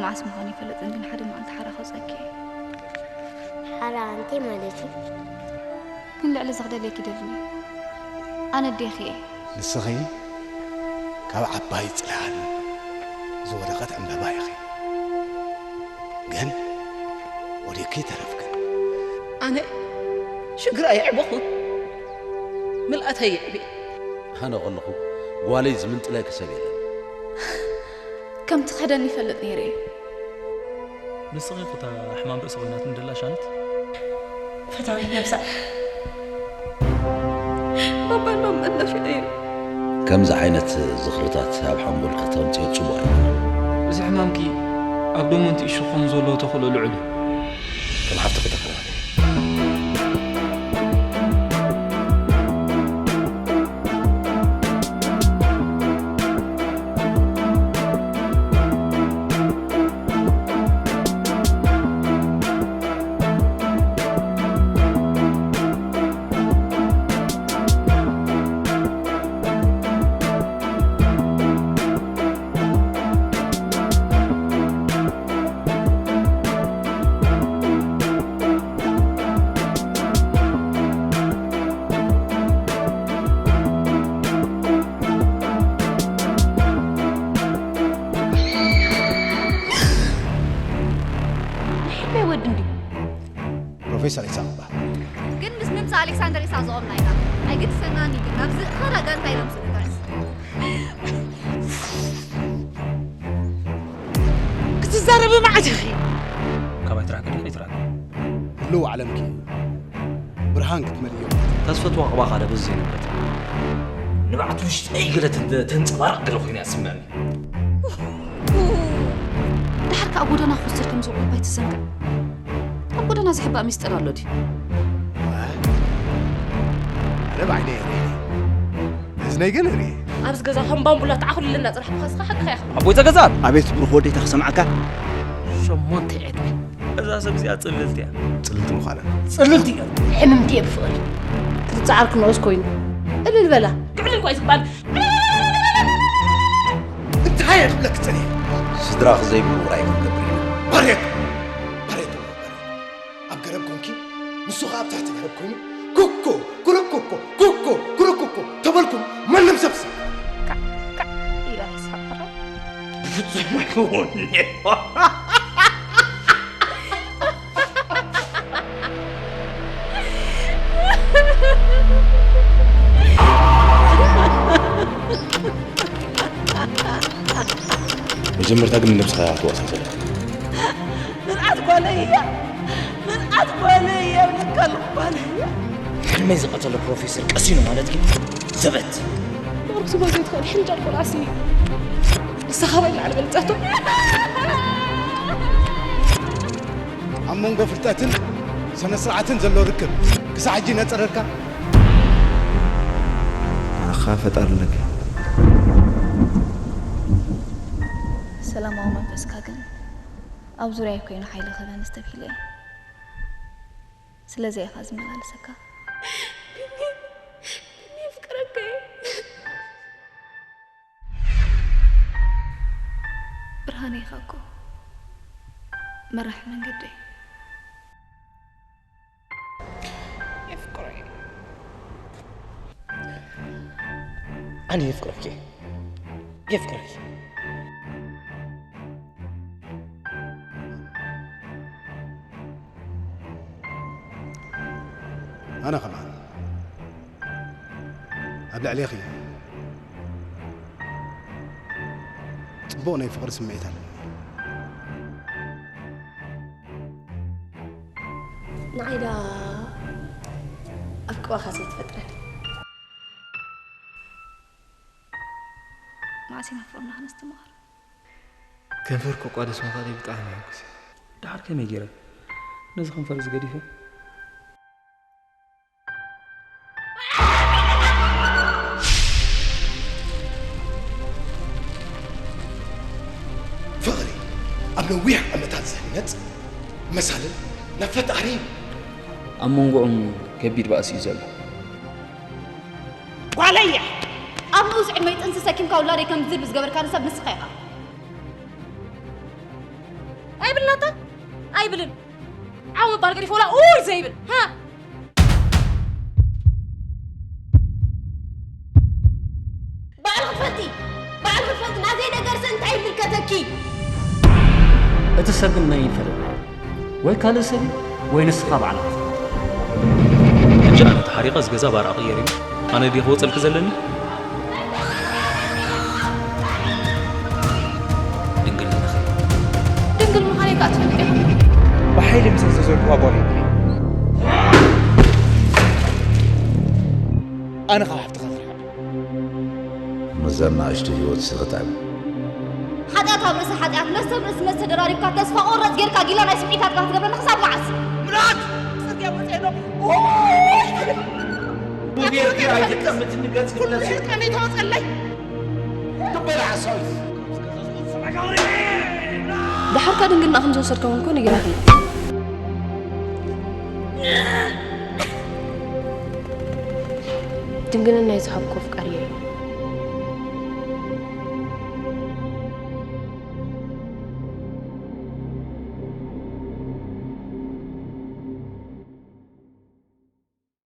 መዓስ ምዃኑ ይፈልጥን፣ ግን ሓደ መዓልቲ ሓራ ከውፀኪ እየ። ሓራ ኣንቴ ማለት እዩ። ግን ልዕሊ እዚ ክደልየኪ ይደልን እየ። ኣነ ኣዴኺ እየ። ንስኺ ካብ ዓባይ ጽላል ዝወደቐት ዕምበባ ኢኺ። ግን ወዲቕኪ ተረፍክን። ኣነ ሽግር ኣየዕበኹን፣ ምልኣት ኣየዕብየ። ኣነ ከለኹ ጓለይ ዝምንጥለኪ ሰብ የለን። ከም ትኸደኒ ይፈልጥ ነይረ እዩ። ንስኺ እኮ እታ ሕማም ርእሲ ኮይናትኒ ደላ ሻንት። ፈታዊት ነብሳ። ባባን ማማን ናፊቐ እዩ። ከምዚ ዓይነት ዝኽርታት ኣብ ሓንጎልኪ ተምጽኦ ጽቡቕ ኣይኮነን። እዚ ሕማምኪ ኣብ ደሞንቲ እሹ ክኸውን ዘለዎ ተኽእሎ ልዑል እዩ። ከም ሓፍትኺ ተኽእሎ። ሕበይ ወዲ እንድዩ። ፕሮፌሰር ኢሳቕ እባ። ግን ምስ ምምጻእ ኣሌክሳንደር ኢሳቕ ዝቖምና ኢና። ኣይግድሰናን እዩ ግን ናብዚ እኸላ ጋንታ ኢሎም ስደጋስ። ክትዛረቢ መዓት ኢኺ። ካባይ ትራቅ ድሕሪ ትራቅ። ህልው ዓለምኪ ብርሃን ክትመልዮ። ተስፈትዋ ቅባኻ ደበዝ ዘይነበረት። ንብዓት ውሽጠይ ገለ ተን-፣ ተንጸባርቕ ገለ ኮይና እያ ትስምዐኒ። ደሓር ከኣ ጎደና ክወስድ ከም ዝውዕል ባይ ትዘንግዕ። ኣብ ጎደና ዝሕባእ ሚስጥር ኣሎ ድዩ? ኣነ ብዓይነይ እየ ርእየ። እዝነይ ግን እርየ። ኣብዚ ገዛ ከም ባምቡላ ተዓኹልልና ጽናሕ ምዃንስኻ ሓቅኻ ኢኻ። ኣቦይ ተገዛር! ኣቤት ብሩኽ ወደይ፣ እንታይ ክሰምዓካ? ሸሞንተ ዕድመ። እዛ ሰብ እዚኣ ጽልልቲ እያ። ጽልልቲ ምዃና። ጽልልቲ እያ። ሕምምቲ እየ ብፍቕሪ። ክትጽዓር ክነኦስ ኮይኑ። እልል በላ። ክዕልል እኳ እዩ ዝበሃል። እንታይ እየ ክብለክ ጸኒሐ? ስድራኺ ዘይብሉ ውራይ ክንገብር ኢና። በሬት! በሬት! በሬት! ኣብ ገረብ ኮንኪ፣ ንሱ ኸኣ ኣብ ትሕቲ ገረብ ኮይኑ፣ ኩኩ፣ ኩርኩኩ፣ ኩኩ፣ ኩርኩኩ ተበልኩም፣ ማንም ሰብሲ። ካዕ፣ ካዕ ኢላ ተሳዕራ። ብፍጹም ኣይከውንን። መጀመርታ ግን ንነብስኻ ኣትዋሳሰበ። ምርኣት ጓለይ እያ። ምርኣት ጓለይ እያ። እብለካ ኣለኹ ጓለይ እያ። ሕልመይ ዝቐተለ ፕሮፌሰር ቀሲኑ ማለት ግን ዘበት። መቕርሱ ባዘይ ትኽእል ሕንጃል ቆልዓሲ። ንስኻ በይ ላዕሊ በልጻቶ። ኣብ መንጎ ፍልጠትን ስነ ስርዓትን ዘሎ ርክብ ክሳዕ ሕጂ ነጸረልካ? ንዓኻ ፈጣሪ ኣለካ። ሰላማዊ መንፈስካ ግን ኣብ ዙርያይ ኮይኑ ሓይሊ ክህበኒ ዝተብሂለ እየ። ስለዚ እየ ዝመላለሰካ። ቢኒ፣ ቢኒ፣ የፍቅረካ እየ። ብርሃነይ ኢኻ እኮ መራሒ መንገደይ። የፍቅሮ እየ። ኣነ የፍቅረኪ እየ። የፍቅረኪ። ኣነ ከማን ኣብ ልዕሌኺ ጽቡቕ ናይ ፍቕሪ ስምዒት ኣለኒ። ንዓይ ደኣ ኣብ ቅባኻ ዘይትፈጥረኒ። መዓስ ኢና ፍቕርና ክነስተማቕር? ከንፈር ቆቋደስ ምዃነይ ብጣዕሚ የሐጉስ እዩ። ደሓር ከመይ ገይረ ነዚ ከንፈር እዚ ገዲፈ? ፍቕሪ ኣብ ነዊሕ ዓመታት ዝህነጽ መሳልል ናብ ፈጣሪ እዩ። ኣብ መንጎኦም ከቢድ ባእሲ እዩ ዘሎ። ጓለይ እያ። ኣብ ንኡስ ዕድመይ ጥንሲ ሰኪምካ ውላደይ ከም ዝዝል ብዝገበርካኒ ሰብ ንስኻ ኢኻ። ብልናታ ኣይብልን። ዓው ምባል ገዲፎ፣ ወላ ኡይ ዘይብል። ሃ? ባዕልኺ ትፈልጢ፣ ባዕልኺ ትፈልጢ፣ ናዘይ ነገር ሰ እንታይ ይምልከተኪ? እቲ ሰብ ግን መን ይፈልጥ? ወይ ካልእ ሰብ እዩ፣ ወይ ንስኻ ባዕልኻ። ሕጂ ኣነ ተሓሪቐ እዚ ገዛ ባርኣ ቅየር እዩ። ኣነ ድየ ክወፀልኪ ዘለኒ? ድንግልናኺ። ድንግል ምዃነይ ከኣ ትፈልጥ ኢኻ። ብሓይሊ ምስ ዝተዘርግዋ ጓል እየ። ኣነ ካብ ሓፍትኻ ክርሕቕ። ነዛ ንኣሽቱ ህይወት ስኽታል። ሓጢኣት ኣብ ርእሲ ሓጢኣት፣ መስተ ኣብ ርእሲ መስተ ደራሪብካ፣ ተስፋ ቆረጽ ጌርካ፣ ጊላ ናይ ስምዒታትካ ክትገብረኒ ክሳብ መዓስ? ምራት! ጽርግያ ወጺኤ ኣሎ። ኦይ! ብጌርኪ ኣይትቀምት ንገጽ ኩሉ ግለጽ። ሕልቀነይ ተወጸለይ። ትበላ ሓሳዊት። ደሓር ከ ድንግልና ከም ዝወሰድካ እውን እኮ ነጊራትኒ። ድንግልና ዝሃብኩ ኣፍቃሪየ እዩ።